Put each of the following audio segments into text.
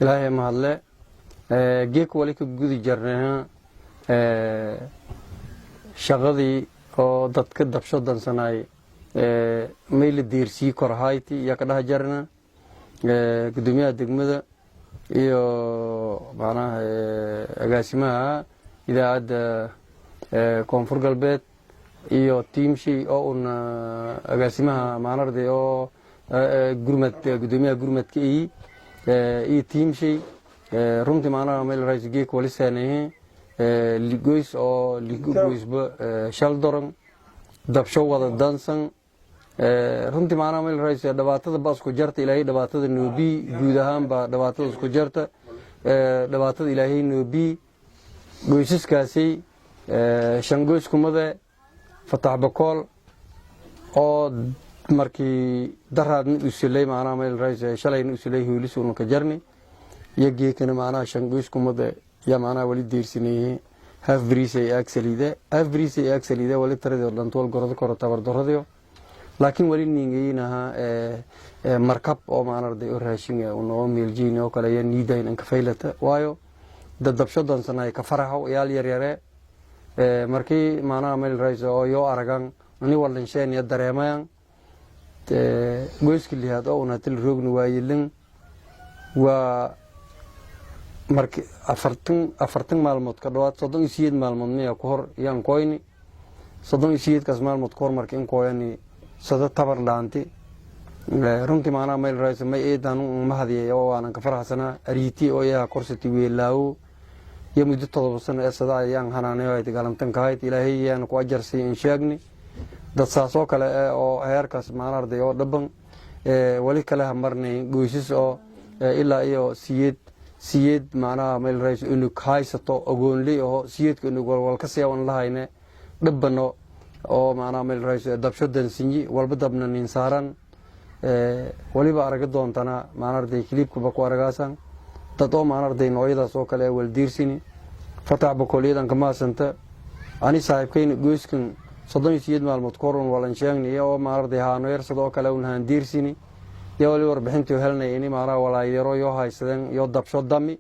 Ilaahay mahadle. Geek wali ka gudi jarnay shaqadii oo dadka dabsho dansanaay mayla deersii korhayti iyo ka dhaha jarna. Gudoomiyaha degmada iyo macnaha agaasimaha Idaacadda Koonfur Galbeed iyo tiimshi oo un agaasimaha maanarday oo gurmad, gudoomiyaha gurmadka iyi iyo tiimshay, runtii macnaha meel rays geek wali seenahe ligoys oo ligoysba shal doran dabsho wada dansan. Runtii macnaha meel rays dhibaatada ba isku jarta. Ilaahay dhibaatada noobii, guud ahaan ba dhibaatada isku jarta, dhibaatada Ilaahay noobii. Goysaskaasi shan goys kumade Fatax Bakool oo markii daraadna usilay, macnaha meel rays shalayna usilay hoolis una ka jarni iyo geekana macnaha shan goys kumade ya macnaha wali deersinayey haaf bariis ay aag saliide, haaf bariis ay aag saliide. Wali taradii dhantool gorado koro tabar daradiyo, laakiin wali niingaynaha markab oo maanarday oo raashin unoo meeljiin oo kale ya niidayn anka faylata, waayo dadabsho dansanay ka faraxo yaal yaryare markii macnaha meel rays oo yoo aragan ani walansheen iyo dareemayan. Goyska lihaad oo unatil roogna waayelin waa marki 40 maalmood ka dhawaad, 38 maalmood miya ku hor yaan koyni. 38kaas maalmood ka hor marka in koyani sada tabar dhaanti. Runtii macnaha meel rays may eedan mahadiyay oo waanan ka faraxsanaa ariiti oo yaha korsati weelaawo iyo muddo 7 sano ee sada ayaan hanaanayo ayd galantan kahayd. Ilaahay yaan ku ajarsay in sheegni dad saas oo kale oo heerkaas maanarday oo dhaban. Wali kale ha marnay goysas oo ilaa iyo siyeed macnaha meel rays unug haysato, ogoonley oo siyeedka unug walwal ka siyawan lahayne dhabbano oo macnaha meel rays dabsho dansinyi walba dabna nin saaran. Waliba araga doontana maanarday kiliibkaba ku aragaasan dad oo maanarday noocyadaas oo kale waldiirsini. Fatax Bakooliyadan kamaasanta ani saaxiibkayna goyskan 38 maalmood ka hor un walan sheegni oo maanarday haano yarsada oo kale un haandiirsini iyo wali warbixintii helnay ini macnaha walaayaro yoo haysadeen yoo dabsho dami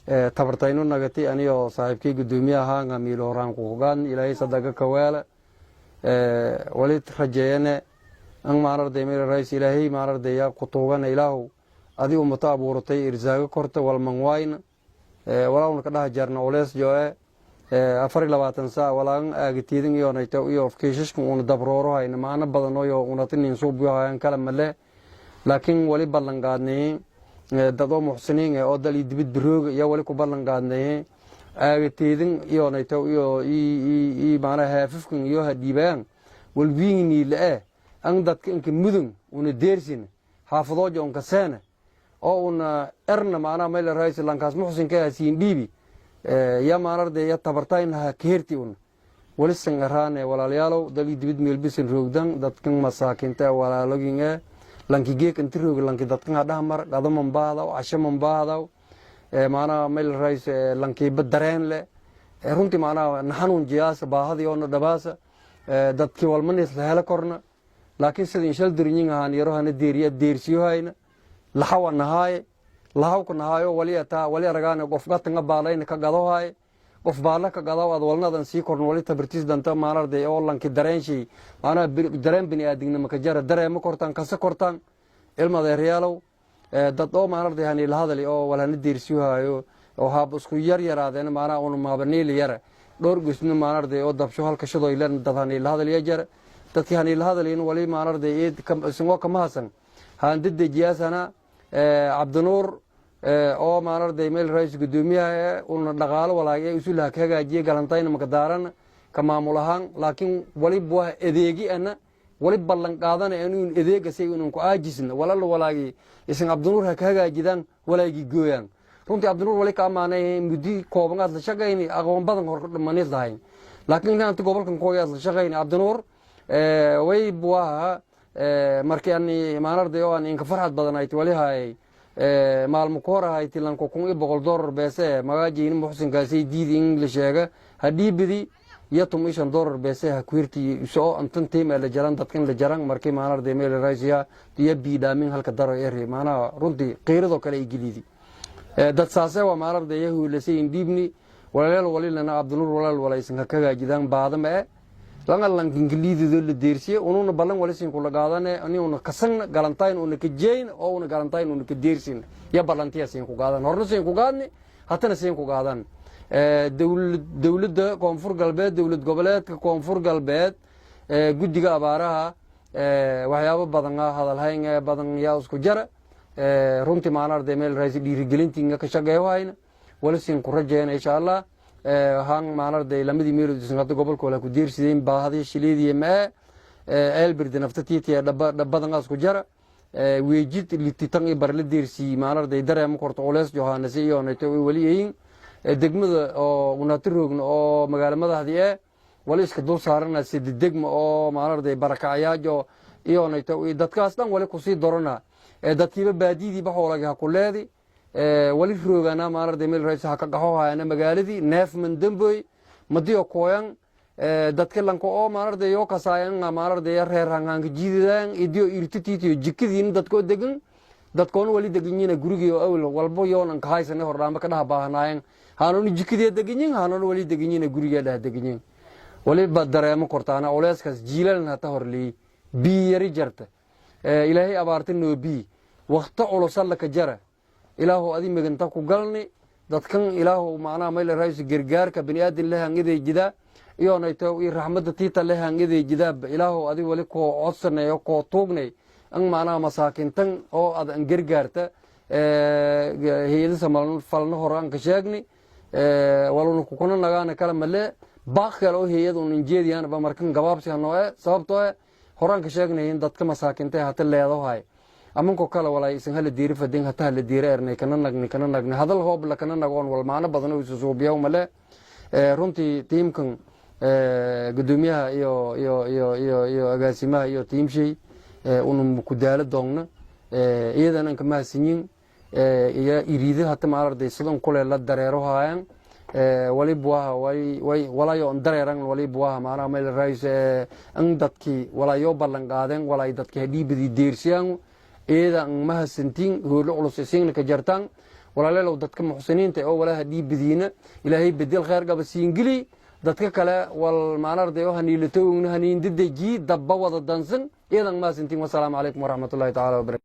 tabartaynu nagatay. Aniyoo saaxiibkay gudoomiyaha ngamiilo horaan kukugaadni. Ilaahay sadaga kaweela. Wali rajeeyane an maanarday meel rays Ilaahay maanarday yaa kutuugana. Ilaahow, adi ummata abuuratay irsaago korta walman wayna walaawna ka dhaha jarna culeys joe 24 saac walaagan aagatiidin iyonayto iyo kiishashkan una dabrooro hayna maano badan oyo unatinin suubuhayan kala male. Laakiin wali ballan qaadnay dad oo muxsiniin eh oo dal iyo dibid birooga iyo wali ku ballan qaadnay aagatiidin iyonayto iyo i maanaa haafifkan iyo hadhiibayaan walwiingniila eh an dadka inka mudun una deersin xaafadooja unka seene oo una erna macnaha meel rays lankaas muxsinka hasiin dhiibi ya maanarde ya tabartayna ha keherti una walisan araane. Walaalayaalow, dal iyo dibid meelbisan roogdan, dadkan masaakinta ee walaalogin ee lanki geek inti roog lanki dadkan hadhaha mar qadaman baahdaw, cashaman baahdaw, macnaha meel rays lankiiba dareen leh. Runtii macnaha naxanuun jiyaasa baahadii oona dhabaasa dadkii walmanis la helo korna, laakiin sida inshal durinyin ahaan yaro hana deeriya deersiyohayna laxawa nahaaye lahawka nahaayo wali ataa wali aragaane qof gatanga baalayna ka gadohaaye qof baala ka gadaw ad walnadan sii korn wali tabartiis danta maanarday oo lanki dareenshay maanaha dareen bini aadamnimo ka jara dareemo kortaan kasa kortaan. Ilma adeeryaalow, dad oo maanarday hani la hadali oo walhana deersiyohaayo oo haab isku yar yaraadeen maanaha una maabaniili yara dhowr gusna maanarday oo dabsho halka shadoylen dad hani la hadaliya jara. Dadkii hani la hadalayn wali maanarday isingoo kama hasan haandadejiyaasana Cabdinuur oo maanarday meel rais gudoomiyaha una dhaqaalo walaag usulaha ka hagaajiye galantayna makadaarana ka maamul ahaan, laakiin wali waa adeegi ana wali ballan qaadana inuun adeegasay inun ku aajisna walala walaagi isin Cabdinuur ha ka hagaajidaan walaagi gooyaan. Runtii Cabdinuur wali ka amaanay muddi kooban aad la shaqayni, aqoon badan hor manid lahayn, laakiin inta gobolkan kooy aad la shaqayni Cabdinuur way buaha markii ani maanarday oo aan inka farxad badan ayti wali haayay maalmo ku hor ahayti lanko $1100 beese magaajeyni muxsinkaasay diidi in la sheega hadhiibidi iyo $15 beese ha kuhirti soo antan tiim la jaran dadkan la jaran markii maanarday meel raisiya iyo biidhaamin halka daro eri maanaha runtii qiiradoo kale ay gelidi. Dad saase waa maarardaya huulasayin dhiibni. Walaalayaal, walilana Cabdinuur walaal walaysan ka kagaajidaan baadama e langa lankinkaliididoo la deersiye. Ununa ballan walisin kula qaadane ani una kasangna galantayn una ka jeyn oo una galantayn una ka deersin ya ballantiya siin ku qaadan, horna siin ku qaadni, hatana siin ku qaadan. Dowladda Koonfur Galbeed, dowlad goboleedka Koonfur Galbeed, guddiga abaaraha, waxyaabo badan hadalhayn badan yaa isku jara. Runtii maanarday meel raasi dhiirigelintinga ka shaqeeyo hayna wali siin ku rajeyna, insha Allah. Haan maanarday lamadii meelood isan hadda gobolka wala ku deersideen baahadi shileediye mae Eelbirde naftatiitiya dhabadangaas ku jara, Weejid lititan iyo barla deersii maanarday dareema korto culeys Johanese iyo nayto wali eyin degmada oo unaati roogna oo magaalo madaxdii ee wali iska dul saarana sida degma oo maanarday barakacayaajo iyo nayto dadkaas dhan wali kusii dorana. Dadkiiba baadiyadiiba xoolagi ha ku leedi wali roogana maanarday meel rays ha ka qaxo hayana magaaladii neef mandamboy madiyo kooyan. Dadka lanka oo maanarday yoo kasaayan maanarday reer hangaanka jiidadaan idiyo irtitiitiyo jikadiin dadkoo degan, dadkoona wali deganyiina gurigii oo awel walbo yoonan kahaysane hordhaamba ka dhaha baahanaayan. Haanoona jikadee deganyin, haanoona wali deganyiina gurigee dhaha deganyin. Waliba dareemo kortaana culeyskaas jiilalan hata horleeyey bii yari jarta. Ilaahay abaarta noo bii wakto culusalla ka jara. Ilaahu adi meganta ku galni dadkan. Ilaahu macnaha mayla raayso gargaarka baniaadan leh hangadeejida iyo nayto iyo raxmadda tiita leh hangadeejidaaba. Ilaahu adi wali koo codsanay oo koo tuugnay an macnaha masaakintan oo ad an gargaarta. Hay-ada samalfalna hore an ka sheegni waluna kukuna nagaana kala male baaq kale oo hay-ad un injeediyaanba markan gabaabsi hanoo e sababtoo e horaan ka sheegnayin dadka masaakinta hata leedahay amanko kale walay isan hala diiri fadin hata hala diira ernay kana nagni kana nagni hadal hoobla kana nagoon wal macno badan oo isusuubiyaw male. Runtii tiimkan gudoomiyaha iyo iyo iyo iyo iyo agaasimaha iyo tiimshay unum ku daalo doogna iyadan an kamahadsanyin iyo iriida hata maararday sidan kule la dareero haayan walibuaha walayo on dareeran walibuaha macnaha meel rays an dadkii walayo ballan qaadeen walay dadkii hadhiibadii deersiyaan. Iyada an mahadsantiin hoolo culus isiingna ka jartaan. Walaaleelow, dadka muxsiniinta oo walaha dhiibadiina Ilaahay bedel khayr qaba siingili. Dadka kale wal maanarday oo haniilatowgna haniindadeji dabba wada dansan. Iyadan mahadsantiin. Wasalaamu calaykum waraxmatullahi tacaala wabarakatu.